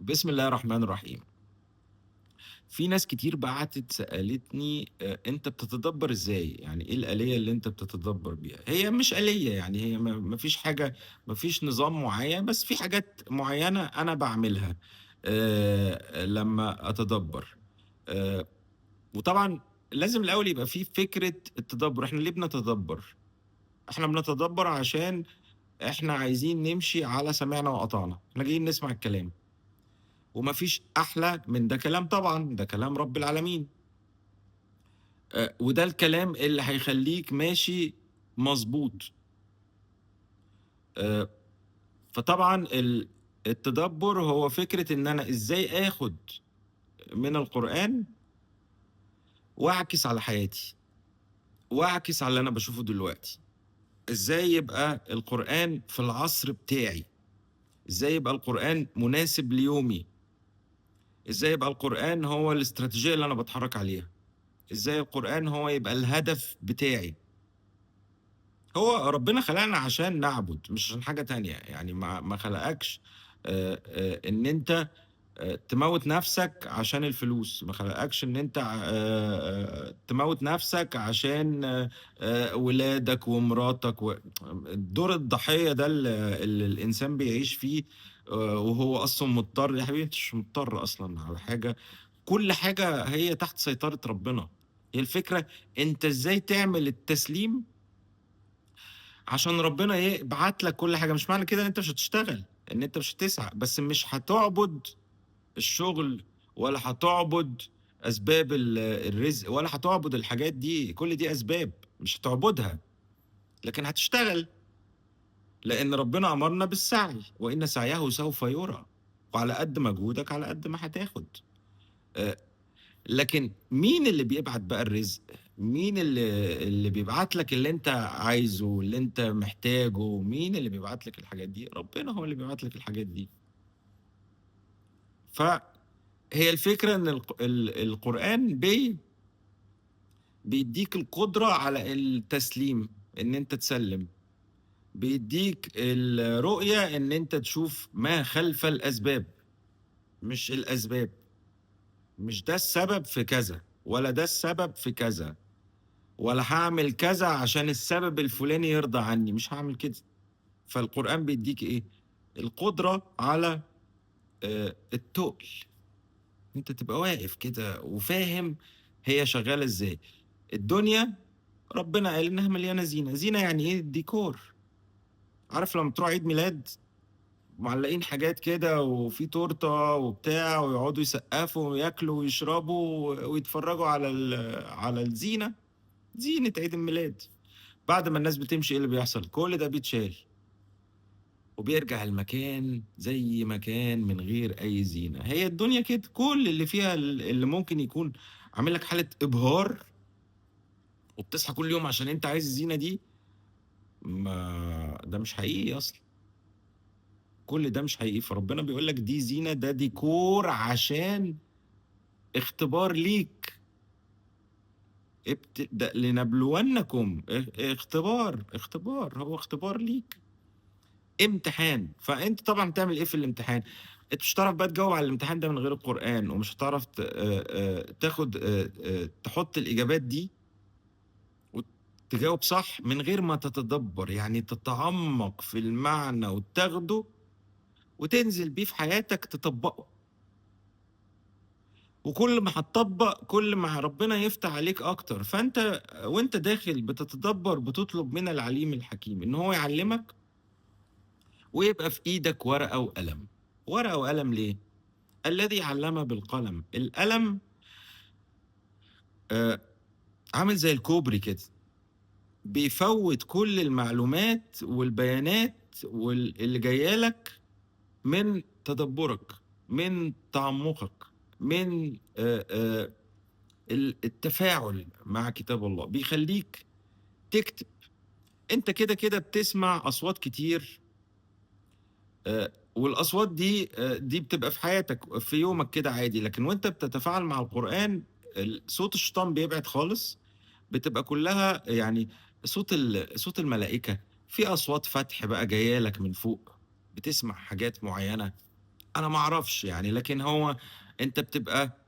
بسم الله الرحمن الرحيم. في ناس كتير بعتت سألتني أنت بتتدبر إزاي؟ يعني إيه الآلية اللي أنت بتتدبر بيها؟ هي مش آلية، يعني هي ما فيش حاجة، ما فيش نظام معين، بس في حاجات معينة أنا باعملها لما أتدبر. آآ وطبعًا لازم الأول يبقى في فكرة التدبر، إحنا ليه بنتدبر؟ إحنا بنتدبر عشان إحنا عايزين نمشي على سمعنا وأطعنا، إحنا جايين نسمع الكلام. وما فيش أحلى من ده كلام طبعًا، ده كلام رب العالمين. وده الكلام اللي هيخليك ماشي مظبوط. فطبعًا التدبر هو فكرة إن أنا إزاي آخد من القرآن وأعكس على حياتي، وأعكس على اللي أنا بشوفه دلوقتي. إزاي يبقى القرآن في العصر بتاعي، إزاي يبقى القرآن مناسب ليومي، إزاي يبقى القرآن هو الاستراتيجية اللي أنا بتحرك عليها، إزاي القرآن هو يبقى الهدف بتاعي. هو ربنا خلقنا عشان نعبد، مش عشان حاجة تانية. يعني ما خلقكش إن أنت تموت نفسك عشان الفلوس، ما خلقكش إن أنت تموت نفسك عشان ولادك ومراتك دور الضحية ده اللي الإنسان بيعيش فيه، وهو أصلا مضطر. يا حبيبي أنت مش مضطر أصلا على حاجة، كل حاجة هي تحت سيطرة ربنا. هي الفكرة أنت إزاي تعمل التسليم عشان ربنا يبعت لك كل حاجة. مش معنى كده إن أنت مش هتشتغل، إن أنت مش هتسعى، بس مش هتعبد الشغل ولا هتعبد أسباب الرزق ولا هتعبد الحاجات دي. كل دي أسباب مش هتعبدها، لكن هتشتغل، لأن ربنا أمرنا بالسعي، وإن سعيه سوف يرى، وعلى قد مجهودك على قد ما هتاخد. لكن مين اللي بيبعت بقى الرزق؟ مين اللي بيبعت لك اللي انت عايزه، اللي انت محتاجه؟ مين اللي بيبعت لك الحاجات دي؟ ربنا هو اللي بيبعت لك الحاجات دي. فهي الفكرة ان القرآن بيديك القدرة على التسليم، ان انت تسلم، بيديك الرؤية ان انت تشوف ما خلف الأسباب، مش الأسباب، مش ده السبب في كذا ولا ده السبب في كذا، ولا هعمل كذا عشان السبب الفلاني يرضى عني، مش هعمل كده. فالقرآن بيديك ايه؟ القدرة على التقل، انت تبقى واقف كده وفاهم هي شغالة ازاي. الدنيا ربنا قال انها مليانة زينة. زينة يعني ايه؟ ديكور. عارف لما تروح عيد ميلاد معلقين حاجات كده وفي تورته وبتاع، ويقعدوا يسقفوا وياكلوا ويشربوا ويتفرجوا على الزينه، زينه عيد الميلاد. بعد ما الناس بتمشي ايه اللي بيحصل؟ كل ده بيتشال وبيرجع المكان زي ما كان من غير اي زينه. هي الدنيا كده، كل اللي فيها اللي ممكن يكون عامل لك حاله ابهار وبتصحى كل يوم عشان انت عايز الزينه دي، ما ده مش حقيقي اصلا، كل ده مش حقيقي. فربنا بيقول لك دي زينة، ده ديكور عشان اختبار ليك، ده لنبلونكم، اختبار، اختبار، هو اختبار ليك، امتحان. فانت طبعا تعمل ايه في الامتحان؟ انت مش هتعرف بقى تجاوب على الامتحان ده من غير القرآن، ومش هتعرف تاخد، تحط الإجابات دي وتجاوب صح من غير ما تتدبر، يعني تتعمق في المعنى وتاخده وتنزل بيه في حياتك تطبقه. وكل ما هتطبق كل ما ربنا يفتح عليك أكتر. فأنت وأنت داخل بتتدبر بتطلب من العليم الحكيم إن هو يعلمك، ويبقى في إيدك ورقة وقلم. ورقة وقلم ليه؟ الذي علم بالقلم. القلم عامل زي الكوبري كده، بيفوت كل المعلومات والبيانات واللي جاية لك من تدبرك، من تعمقك، من التفاعل مع كتاب الله. بيخليك تكتب. انت كده كده بتسمع اصوات كتير، والاصوات دي بتبقى في حياتك في يومك كده عادي، لكن وانت بتتفاعل مع القرآن صوت الشيطان بيبعد خالص، بتبقى كلها يعني صوت الملائكة، في اصوات فتح بقى جايه لك من فوق، بتسمع حاجات معينة. أنا ما أعرفش يعني، لكن هو أنت بتبقى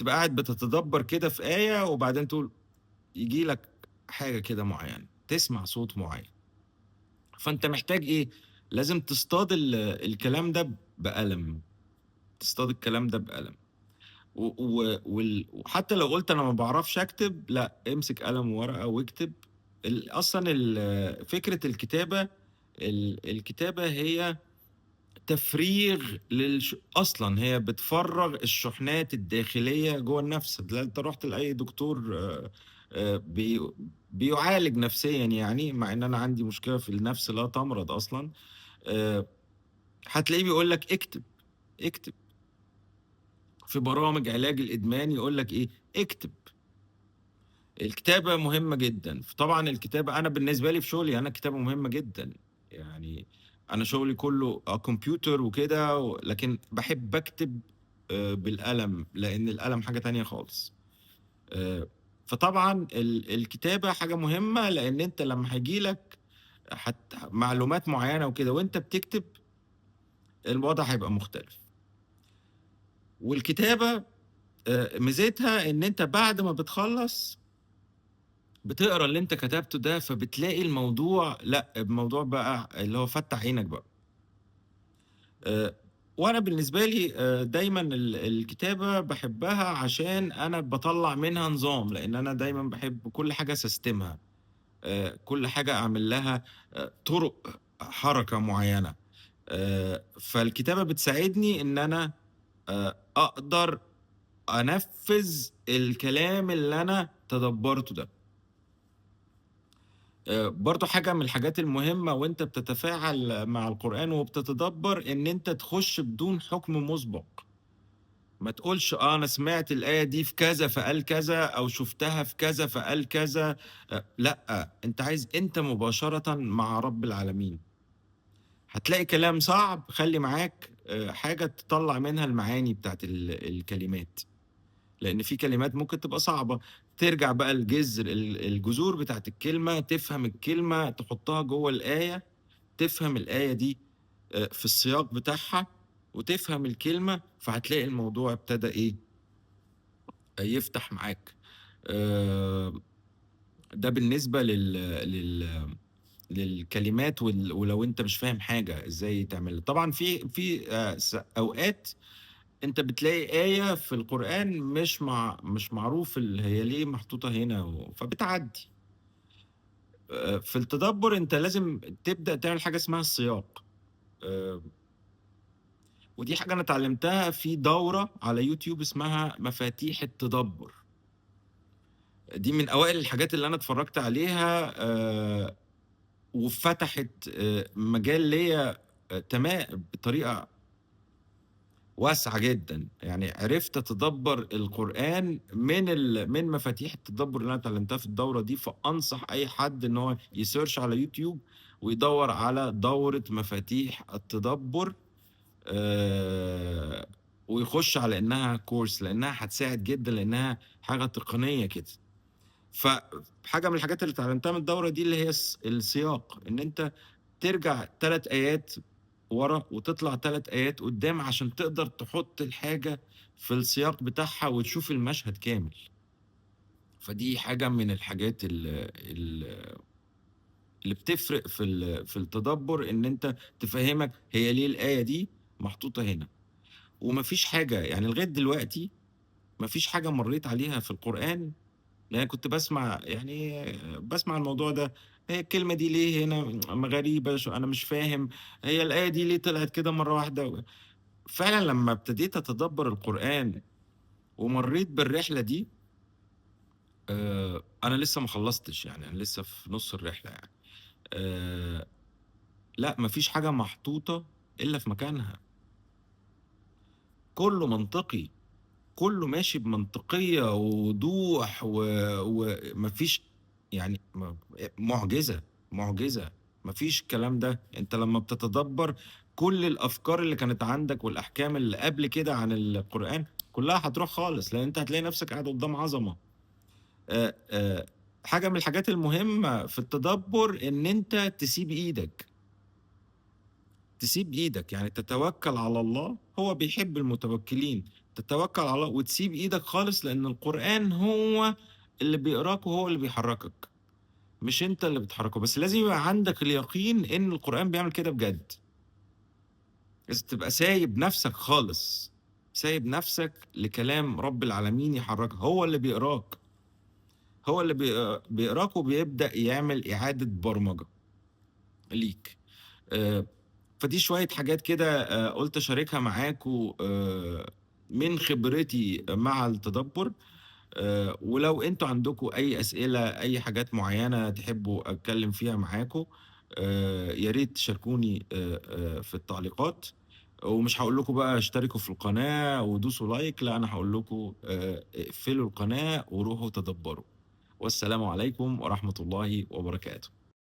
قاعد بتتدبر كده في آية، وبعدين تقول ييجي لك حاجة كده معينة، تسمع صوت معين. فأنت محتاج إيه؟ لازم تصطاد الكلام ده بقلم، تصطاد الكلام ده بقلم. وحتى لو قلت أنا ما بعرفش أكتب، لا امسك قلم وورقة واكتب. أصلاً فكرة الكتابة، الكتابة هي تفريغ أصلاً هي بتفرغ الشحنات الداخلية جوه النفس. لا أنت رحت لأي دكتور بيعالج نفسياً، مع إن أنا عندي مشكلة في النفس لا تمرض أصلاً، هتلاقيه بيقول لك اكتب، اكتب. في برامج علاج الإدمان يقول لك إيه؟ اكتب. الكتابة مهمة جداً. طبعاً الكتابة أنا بالنسبة لي في شغلي أنا الكتابة مهمة جداً، أنا شغلي كله كمبيوتر وكده، لكن بحب أكتب بالقلم، لأن القلم حاجة تانية خالص. فطبعاً الكتابة حاجة مهمة، لأن أنت لما هيجيلك معلومات معينة وكده وأنت بتكتب الوضع هيبقى مختلف. والكتابة ميزتها إن أنت بعد ما بتخلص بتقرأ اللي أنت كتبته ده، فبتلاقي الموضوع، لا الموضوع بقى اللي هو فتح عينك بقى. وأنا بالنسبة لي دايماً الكتابة بحبها عشان أنا بطلع منها نظام، لأن أنا دايماً بحب كل حاجة سيستمها، كل حاجة أعمل لها طرق حركة معينة. فالكتابة بتساعدني إن أنا أقدر أنفذ الكلام اللي أنا تدبرته ده. برضو حاجة من الحاجات المهمة وانت بتتفاعل مع القرآن وبتتدبر، ان انت تخش بدون حكم مسبق. ما تقولش انا سمعت الآية دي في كذا فقال كذا، او شفتها في كذا فقال كذا. لا، انت عايز انت مباشرة مع رب العالمين. هتلاقي كلام صعب، خلي معاك حاجة تطلع منها المعاني بتاعت الكلمات، لأن في كلمات ممكن تبقى صعبة. ترجع بقى الجذور بتاعت الكلمة، تفهم الكلمة، تحطها جوه الآية، تفهم الآية دي في السياق بتاعها، وتفهم الكلمة، فهتلاقي الموضوع ابتدى إيه؟ يفتح معاك. ده بالنسبة للكلمات، ولو أنت مش فاهم حاجة إزاي تعملها. طبعا في أوقات أنت بتلاقي آية في القرآن مش معروف هي ليه محطوطة هنا، فبتعدي. في التدبر أنت لازم تبدأ تعمل حاجة اسمها السياق. ودي حاجة أنا اتعلمتها في دورة على يوتيوب اسمها مفاتيح التدبر. دي من أوائل الحاجات اللي أنا اتفرجت عليها، وفتحت مجال ليا، بطريقة واسعة جدا. عرفت أتدبر القرآن من مفاتيح التدبر اللي أنا اتعلمتها في الدورة دي. فأنصح أي حد إن هو يسيرش على يوتيوب ويدور على دورة مفاتيح التدبر، ويخش على إنها كورس، لأنها هتساعد جدا، لأنها حاجة تقنية كده. فحاجة من الحاجات اللي اتعلمتها من الدورة دي اللي هي السياق، إن أنت ترجع 3 آيات ورا وتطلع 3 آيات قدام عشان تقدر تحط الحاجة في السياق بتاعها وتشوف المشهد كامل. فدي حاجة من الحاجات اللي بتفرق في التدبر، إن أنت تفهمك هي ليه الآية دي محطوطة هنا. ومفيش حاجة، لغاية دلوقتي مفيش حاجة مريت عليها في القرآن، لأن أنا كنت بسمع الموضوع ده، هي الكلمة دي ليه هنا غريبة، أنا مش فاهم هي الآية دي ليه طلعت كده مرة واحدة. فعلا لما ابتديت أتدبر القرآن ومريت بالرحلة دي، أنا لسه ما خلصتش، أنا لسه في نص الرحلة. لا، مفيش حاجة محطوطة إلا في مكانها، كله منطقي، كله ماشي بمنطقية ووضوح، ومفيش معجزة، معجزة، مفيش الكلام ده. انت لما بتتدبر كل الأفكار اللي كانت عندك والأحكام اللي قبل كده عن القرآن كلها هتروح خالص، لأن انت هتلاقي نفسك قاعد قدام عظمة. حاجة من الحاجات المهمة في التدبر إن انت تسيب إيدك. تسيب إيدك، يعني تتوكل على الله، هو بيحب المتوكلين، تتوكل على الله وتسيب إيدك خالص، لأن القرآن هو اللي بيقراك وهو اللي بيحركك، مش أنت اللي بتحركه. بس لازم يبقى عندك اليقين إن القرآن بيعمل كده بجد. لازم تبقى سايب نفسك خالص، سايب نفسك لكلام رب العالمين يحركك، هو اللي بيقراك، هو اللي بيقراك وبيبدأ يعمل إعادة برمجة ليك. فدي شوية حاجات كده قلت أشاركها معاكم من خبرتي مع التدبر. ولو انتوا عندكم أي أسئلة، أي حاجات معينة تحبوا أتكلم فيها معاكم، يا ريت تشاركوني في التعليقات. ومش هقول لكم بقى اشتركوا في القناة ودوسوا لايك، لا، أنا هقول لكم اقفلوا القناة وروحوا تدبروا. والسلام عليكم ورحمة الله وبركاته.